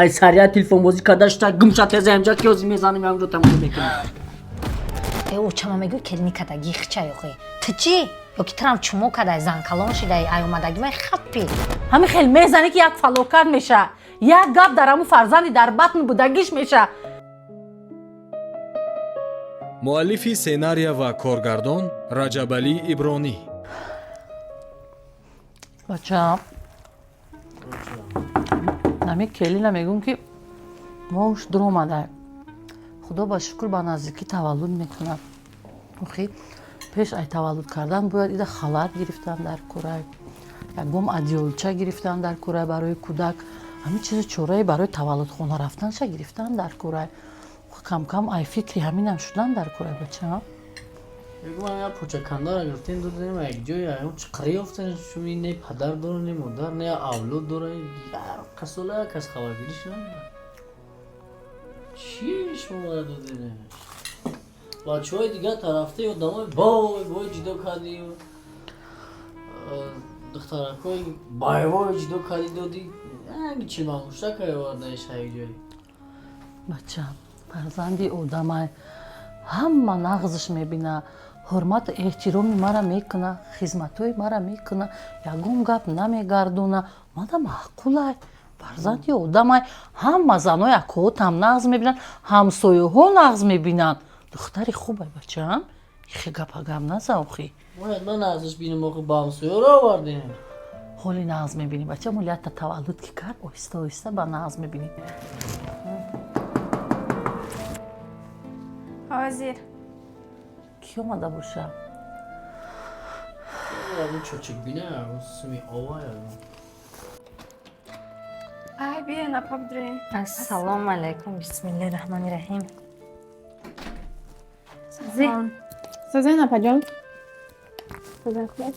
Ай сария телефонбозӣ карда шта гумша теза ҳамҷа ки ҳозир мезанем ҳамҷо тамошо мекунем. Э, очама мегӯй келини кадаги хича ёхи. Ту чӣ? Ё ки турам чумо кадай, зан калон шидай, ай омадаги май хаппи. Ҳамин хел мезанӣ, ки як фалокат меша, як гап дар ҳамун фарзанди дар батн будагиш меша. Муаллифи сценария ва коргардон Раҷабалӣ Ибронӣ. Бачаам, нами келина мегӯм, ки мош дуромадай, худо ба шукр, ба наздикӣ таваллуд мекунад. Охи, пеш ай таваллуд кардан бояд ида халат гирифтан дар курай, ягон одеялча гирифтан дар курай барои кӯдак, ҳамин чизи чораи барои таваллудхона рафтанша гирифтан дар курай. Камкам ай фикри ҳаминам шудан дар курай, бачаам. Мегӯм, як почакандара гирифтем, додем як ҷой, ягон чиқарӣ ёфтан. Шуми не падар дора, не модар, не авлод дора, касола як кас хабаргириш надора. Чӣ шумо додем? Бачаҳои дигар тарафта одамои бой бой ҷудо кардӣ, духтаракҳои байвой ҷудо кардӣ, додӣ чилмамуштака овардаиш як ҷой. Бачаам, фарзанди одамай, ҳама нағзш мебина, ҳурмату эҳтироми мара мекуна, хизматҳои мара мекуна, ягон гап намегардона, мада маъқулай. Фарзанди одамай, ҳама занои акоотам нағз мебинанд, ҳамсояҳо нағз мебинанд. Духтари хубай, бачаам, ихе гапа гап наза охи. Бояд ман нағзш бинам, охи ба ҳамсояро овардем. Ҳоли нағз мебинӣ, бачаам, ҳоли таваллуд ки кард, оҳиста оҳиста ба нағз мебинӣ. Ҳозир. Кӣ омада боша? Чочик бина, суми ова. Ай, биё, напа, бидроем. Ассалому алайкум, бисмиллаҳи раҳмони раҳим. Созен, апаҷон. Созен, хуб.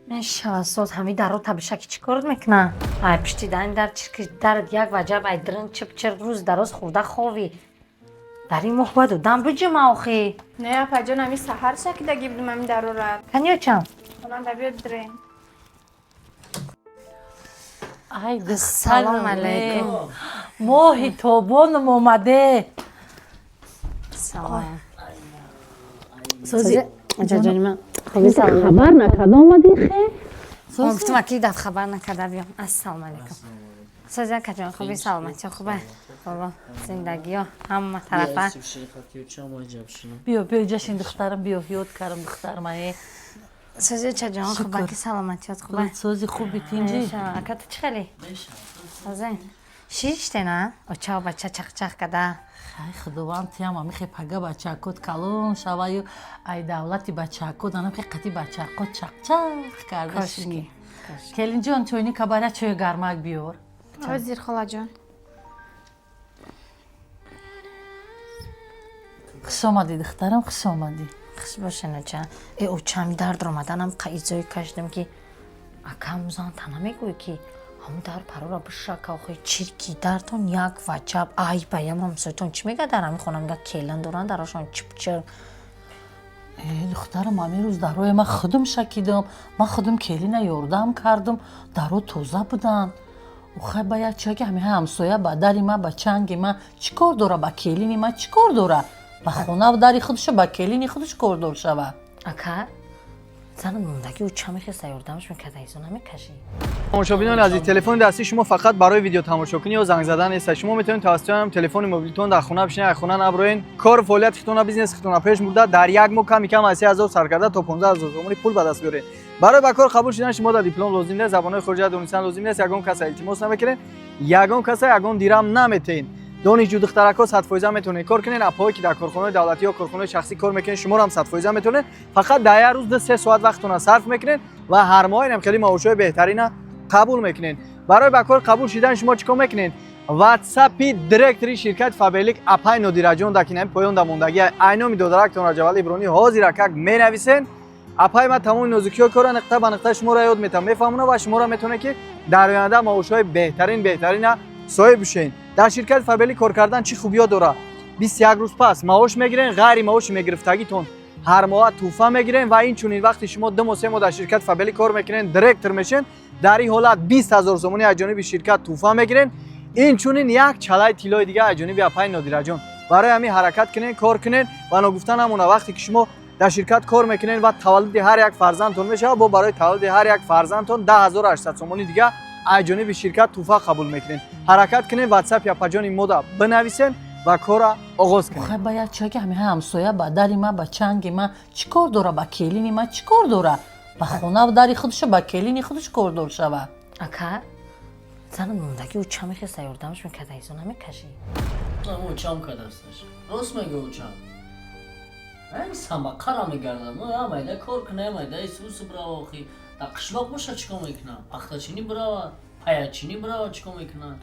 Мешава, соз. Ҳами даро табишаки чӣ кор мекуна? Ай пишти дани дар чирки дард як ваҷаб, ай дрин чип-чир, рӯз дароз хӯрда ховӣ. Дар ин моҳ бояд одам биҷума охи. Не, апаҷон, ами саҳар шакидаги будум ами дарора. Канёчам. Хонанда, биё, бидроем. Ай, Ассалому алайкум. Моҳи тобоном омаде. Салом. Сози. Ҷони ман. Хабар накарда омадӣ, хе? Гуфтам, аки дат хабар накарда биём. Ассалому алайкум. Сози, акаҷон, хуби, саломатӣ хубе? Бобо, зиндагиё ҳама тарафа. Биё, биё, ҷашин, духтарам, биё, ёд кардам, духтарма е. Сози, чаҷон, хубаки, саломатиёт хубе? Сози, хуби, тинҷи? Ака, ту чӣ хеле? Сози. Шиштена? Очао бача чақчақ када. Ай, худованд тиям, амихе пага бачакот калон шаваю, ай давлати бачакот анамхе қати бачакот чақчақ карда шини. Келинҷон, чойни кабаря, чои гармак биёр. Ҳозир, холаҷон. Хуш омадӣ, духтарам, хуш омадӣ. Хуш бошен, оча. Э, оча, ами дард омаданам қаизои кашидам, ки акам зан та намегӯй, ки ҳамун дар парора бишака, охи чирки дартон як ваҷаб. Ай, баям ҳамсоятон чӣ мега дар ҳамин хона? Мега, келин доранд, дарошон чипчир. Э, духтарам, ҳамин рӯз дарои ман худум шакидам, ман худум келина ёрдам кардам, даро тоза буданд. Охай, ба як чиҳа ки ҳамин ҳамсоя ба дари ман, ба чанги ман чӣ кор дора, ба келини ман чӣ кор дора? Ба хона дари худша, ба келини худаш кордор шавад. Ака, зану мондаги ӯ ча мехеста, ёрдамаш мекарда, изо намекашӣ. Тамошобинони азиз, телефони дастии шумо фақат барои видеотамошокунӣ ё занг задан нест. Шумо метавонед тавассути ҳам телефони мобилитон дар хона бишинед, аз хона наброен, кору фаъолияти худтона, бизнеси худтона пеш бурда, дар як моҳ ками кам аз 3000 сар карда то 15 000 сомонӣ пул ба даст биёред. Барои ба кор қабул шудан шумо дар диплом лозим нест, забонҳои хориҷа донистан лозим нест, ягон каса илтимос намекунед, ягон каса ягон дирам наметеҳед. Донишҷӯ духтаракҳо 100% метавонед кор кунед. Апҳое, ки дар корхонаҳои давлатӣ ё корхонаҳои шахсӣ кор мекунед, шуморо ҳам 100% метавонед. Фақат дар як рӯз 2-3 соат вақтона сарф мекунед ва ҳар моҳ инам хеле маошҳои беҳтарина қабул мекунед. Барои ба кор қабул шудан шумо чӣ кор мекунед? Ватсапи директори ширкати Фаберлик, апай Нодираҷон, дар кинами поён да мондагӣ, айноми додарактон Раҷабали Ибронӣ, ҳозир акак менависен. Апай ман тамоми нозукиҳои корро нуқта ба нуқта шуморо ёд метавам, мефаҳмонам ва шуморо метавонед, ки дар оянда маошҳои беҳтарин, беҳтарина соҳиб бишед. Дар ширкати Фаберлик кор кардан чӣ хубиё дорад? 21 рӯз пас маош мегирен, ғайри маоши мегирифтагитон ҳар моҳа тӯҳфа мегирен ва инчунин вақте шумо 2 моҳ, 3 моҳ дар ширкати Фаберлик кор мекунен, директор мешен, дар ин ҳолат 20 000 сомонӣ аз ҷониби ширкат тӯҳфа мегирен. Инчунин як чалаи тиллои дига аз ҷониби апаи Нодираҷон. Барои ҳамин ҳаракат кунед, кор кунед ва ногуфта намона, вақте ки шумо дар ширкат кор мекунед ва таваллуди ҳар як фарзандтон мешавад, бо барои таваллуди ҳар як фарзандтон 10 800 сомонӣ дига аз ҷониби ширкат тӯҳфа қабул мекунед. Ҳаракат кунед, ватсапи апаҷони мода бинависен ва корра оғоз кунед. Хай, ба як чаки ҳами ҳамсоя ба дари ма, ба чанги ма чӣ кор дора? Ба келини ма чӣ кор дора? Ба хона дари худша, ба келини худаш кордор шава. Ака, зана мондаги ӯ ча мехеста, ёрдамаш мекарда, изо намекашӣ. Очам кадасташ. Рост мега очам. Ай самақара мегардам. Мо я майда кор куна, я майда исус брава охи. Да қишлоқ боша чикор мекунам? Пахтачинӣ брава, паячинӣ брава чикор мекунам?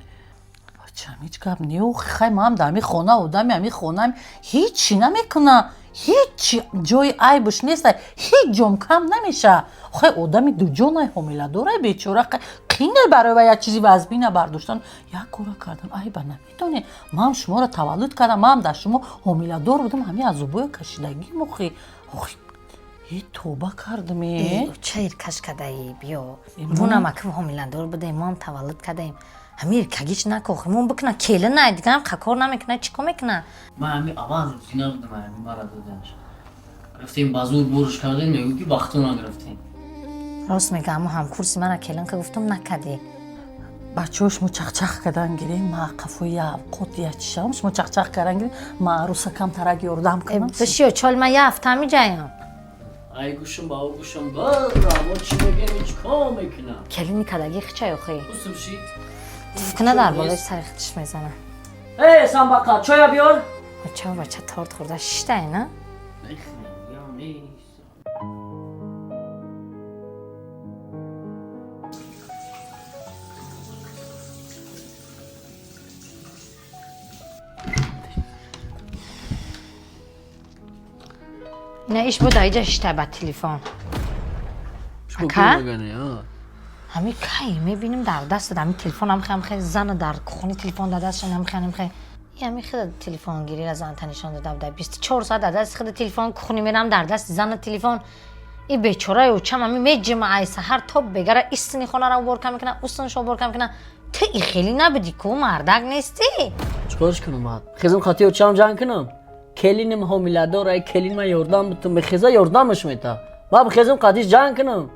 Бачам, ҳеҷ гап не, охи. Хай, маам дар ҳами хона одами ҳами хонаам, ҳичи намекуна, ҳичи ҷои айбш неста, ҳеҷ ҷом кам намеша. Хай, одами дуҷонай, ҳомиладорай, бечора, қинай барои ва як чизи вазбина бардоштан. Як кора кардан айба намедонед. Маам шуморо таваллуд кардам, маам дар шумо ҳомиладор будам, ҳами азобоя кашидагим. Охи, охи, е, тоба кардам, е. Ча иркаш кадаи? Биё, бунам ака ҳомиладор будаем, моам таваллуд кардаем, ҳами иркагич накохи мон бикна, келина дигарам кор намекуна, чӣ кор мекуна? Ман ҳами аввал рӯзӣ набудам, ҳами мара додаш. Гирифтем, ба зур бурш кардем, мегӯ ки вақту нагирифтем. Рост мега, аммо ҳамкурси мара келин ка гуфтам, накадӣ. Бачаҳо, шумо чахчах кардан гирем, ма қафои я авқот я чишам, шумо чахчах кардан гирем, ма арӯсакам тарак ёрдам кунам. Бишиё, чол, ман я ҳафта ҳамиҷаям. Ай гӯшам ба ӯ гӯшам бара, мо чӣ мегем, ҳеҷ кор мекунам. Келини кадаги хичай охи. Усум шид. Куна дар болои сари худаш мезана. Эй, самбақа, чоя биёр. Ча, бача торт хӯрда шиштай на? Нест. Ина иш буда, иҷа шиштай ба телефон. Ака? Ҳами кай мебинем дар даст ҳами телефон, ҳам хе зана дар кухони телефон дар дастшон, ҳам хе, ҳам хе ҳами хеда телефонгирира занта нишон дода буда. 24 соат дар дасти хеда телефон, кухони мерам, дар дасти зана телефон. И бечораи очам ҳами меҷима, ай саҳар то бегара истини хонара уборка мекуна, устиншо уборка мекуна. Ту и хеле набуди ку, мардак нестӣ. Чикорш кунам ман? Хезам хати очам ҷанг кунам? Келиним ҳомиладор, ай келин ман ёрдам битум, бехеза ёрдамаш мета. Ман бихезам қадиш ҷанг кунам?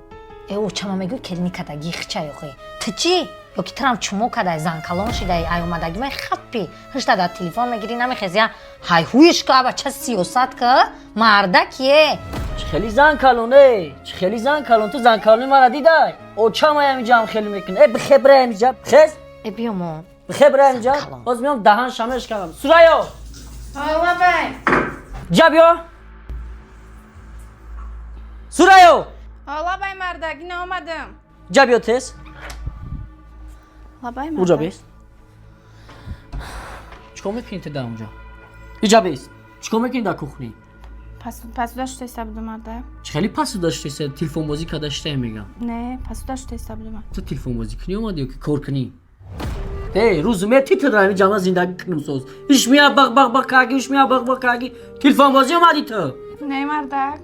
Э, очама мегӯй, келини кадаги хичай охи. Ту чӣ? Ё ки турам чумо кадай, занкалон шидай, ай омадаги май хаппи ҳишта дар телефон мегирӣ, намехези я ҳайҳуиш ка, бача сиёсат ка, мардакие. Чӣ хели зан калон, э? Чӣ хели зан калон? Ту зан калони мара дидай? Очам ай ҳамиҷа ҳам хеле мекунад. Э, бихе бира ҳамиҷа, бихез. Э, биёмон. Бихе бира ҳамиҷа. Боз меом даҳан шамеш кардам. Сурайё! Лабай. Ҷа биё. Сурайё! Лабай, мардак, ина омадам. Ҷа биё тез. Лабай, Уҷа мардак. бес. Чикор мекунӣ ту дар унҷа? Иҷа бес. Чикор мекунӣ дар кухни? Пасуда шута будум, мардак. Чӣ хеле пасуда шута? Телефонбозӣ карда шута мегам. Не, пасуда шута будум. Ту телефонбозӣ кунӣ омадӣ ё ки кор кунӣ? Эй, рӯзу мети ту дар ҳамин ҷамъа зиндагӣ кунем соз. Иш мия бақ бақ бақ каги, иш мия бақ бақ каги. Телефонбозӣ омадӣ ту? Не, мардак.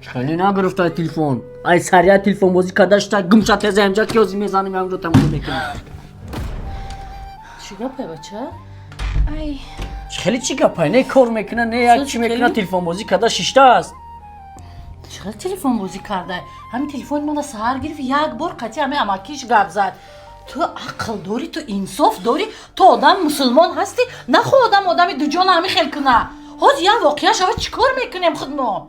Чӣ хеле нагирифтай телефон? Ай сария телефонбозӣ карда шута, гумша теза ҳамҷа ки ҳозир мезанем, ҳамҷо тамошо мекунем. Чӣ гапе, бача? Ай. Чӣ хеле чӣ гапай? Не кор мекуна, не як чӣ мекуна, телефонбозӣ карда шиштааст. Чӣ хел телефонбозӣ карда? Ҳамин телефони мана саҳар гирифт, як бор қатъи ҳамин амакиш гап зад. Ту ақл дорӣ, ту инсоф дорӣ, ту одам мусулмон ҳастӣ, нахо одам одами дуҷона ҳамин хел куна. Ҳозир як воқеа шава, чӣ кор мекунем худмон?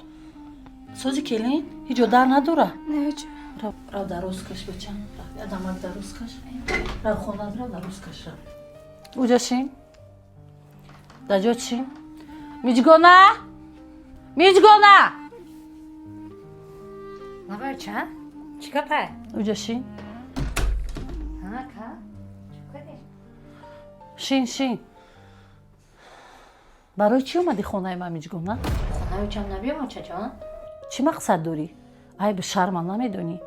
Сози келин ҳеҷ дар надора? Не, ҳеҷ. Рав, дароз каш, бачам, дамак дароз каш, рав хона, рав дароз каш, рав уҷа шин, дар ҷо шин. Миҷгона, Миҷгона! Лабай, ча? Чӣ гапай? Уҷа шин. Ака? Чӣ кардӣ? Шин, шин. Барои чӣ омадӣ хонаи ман, Миҷгона? Хонаи очам набиём, очаҷон? Чӣ мақсад дорӣ? Айби шарма намедонӣ?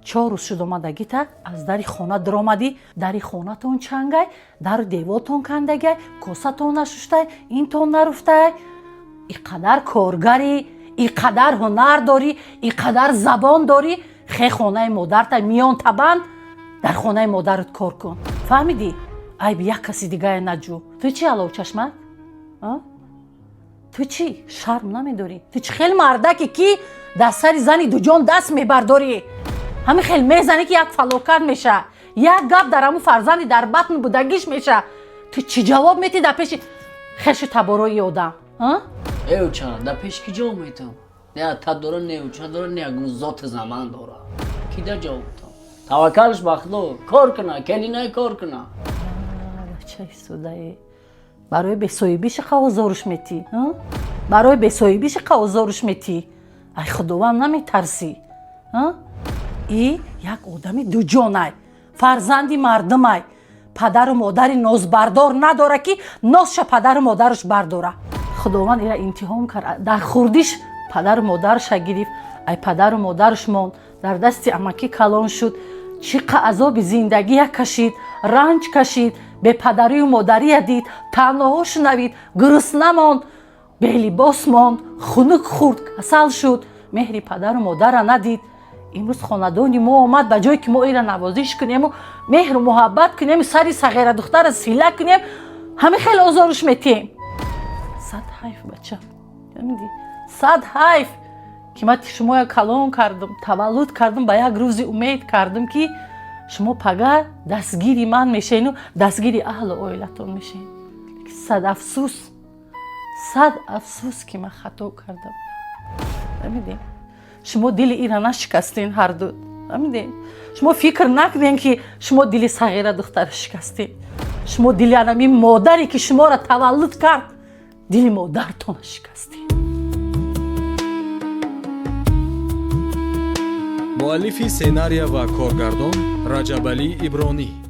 4 рӯз шуд омадагита, аз дари хона даромадӣ, дари хонатон чангай, дару девортон кандагай, косатон нашуштай, интон наруфтай. И қадар коргарӣ, и қадар ҳунар дорӣ, и қадар забон дорӣ, хе, хонаи модарта миён табанд, дар хонаи модарат кор кун, фаҳмидӣ? Айби як каси дигае наҷӯ. Ту чӣ, аловчашмак? Ту чӣ, шарм намедорӣ? Ту чӣ хел мардаке, ки дар сари зани дуҷон даст мебардорӣ? Ҳамин хел мезанӣ, ки як фалокат меша, як гап дар ҳамун фарзанди дар батн будагиш меша. Ту чӣ ҷавоб метӣ дар пеши хешу таборои одам? Э, оча, дар пеш ки ҷавоб метам? Не ата дора, не оча дора, не ягон зоти заман дора. Ки да ҷавоб метам? Таваккалш ба Худо, кор куна, келинай, кор куна. Бачаи судае, барои бесоҳибиши қавозоруш метӣ? Барои бесоҳибиши қавозоруш метӣ? Ай, Худованд наметарсӣ? И як одами дуҷонай, фарзанди мардумай, падару модари нозбардор надора, ки нозша падару модараш бардора. Худованд ира имтиҳон кард, дар хурдиш падару модараша гирифт, ай падару модараш монд, дар дасти амакӣ калон шуд. Чӣ қа азоби зиндагия кашид, ранҷ кашид, бепадарию модария дид, таъноҳо шунавид, гурусна монд, белибос монд, хунук хӯрд, касал шуд, меҳри падару модара надид. Имрӯз хонадони мо омад, ба ҷое ки мо ира навозиш кунему меҳру муҳаббат кунем, сари сағира духтара сила кунем, ҳамин хеле озоруш метиҳем. Сад ҳайф, бача, сад ҳайф, ки ман шумоя калон кардам, таваллуд кардам, ба як рӯзи умед кардам, ки шумо пага дастгири ман мешавену дастгири аҳлу оилатон мешавед. Сад афсӯс, сад афсӯс, ки ман хато кардам. Фаҳмидем, шумо дили ира нашикастен ҳарду. Фаҳмидем, шумо фикр накунем, ки шумо дили сағира духтара шикастен. Шумо дили анами модаре, ки шуморо таваллуд кард, дили модартона шикастен. Муаллифи сценария ва коргардон Раҷабалӣ Ибронӣ.